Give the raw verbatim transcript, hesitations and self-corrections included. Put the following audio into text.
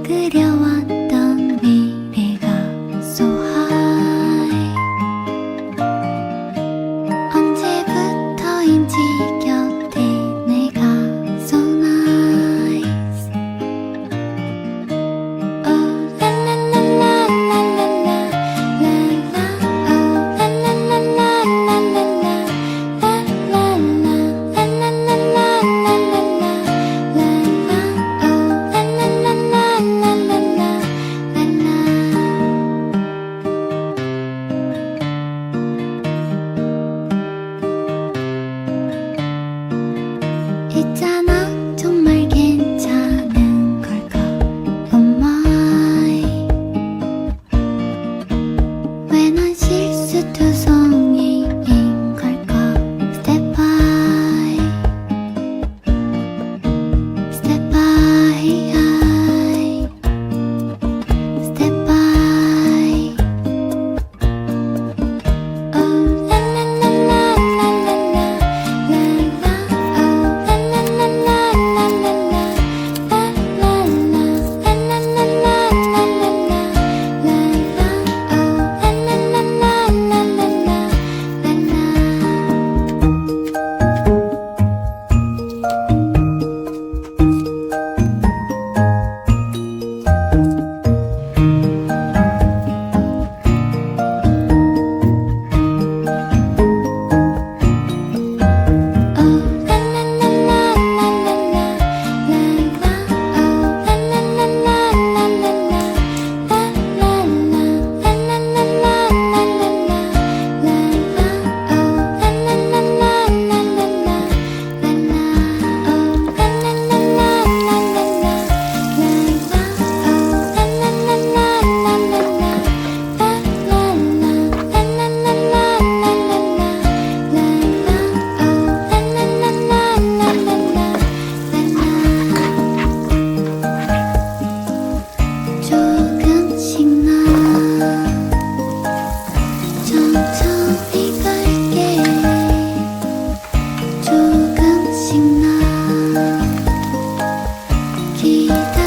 그려왔던 미래가 so high. 언제부터인지 곁에 내가 so nice. Oh, la, la, la, la, la, la, la, la, oh, la, la, la, la, la, la, la, la, la, la, la, la, la, la, la, la, la, la, oh, la, la, la, la, la, la, la, la. 있잖아, 정말 괜찮은 걸까? Oh my. 왜 난 실수투성이인 걸까? Step by step by, step by. Oh, la, la, la, la, la, la, la, la, oh, la, la, la, la, la, la, la, la, la, la, la, la, la, la, la, la, la, oh, la, la, la, la, la, la, la, la. 조금씩 나 천천히 갈게. 조금씩 나 기다려.